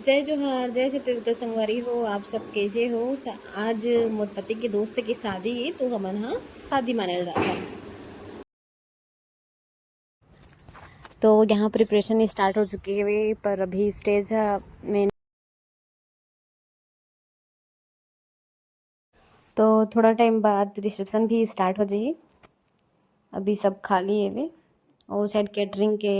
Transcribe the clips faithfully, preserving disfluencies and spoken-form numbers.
जय जोहार, जय छत्तीसगढ़ संगवारी हो, आप सब कैसे हो? त आज मोर पति के दोस्त के शादी हे, तो हमन ह शादी माने ल जात हन। तो यहाँ प्रिपरेशन स्टार्ट हो चुके हवे, पर अभी स्टेज ह में, तो थोड़ा टाइम बाद रिसेप्शन भी स्टार्ट हो जाही। अभी सब खाली हवे, और शायद केटरिंग के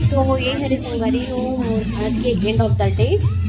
तो ये हरे संगवारी हो मोर आज के एंड ऑफ द डे।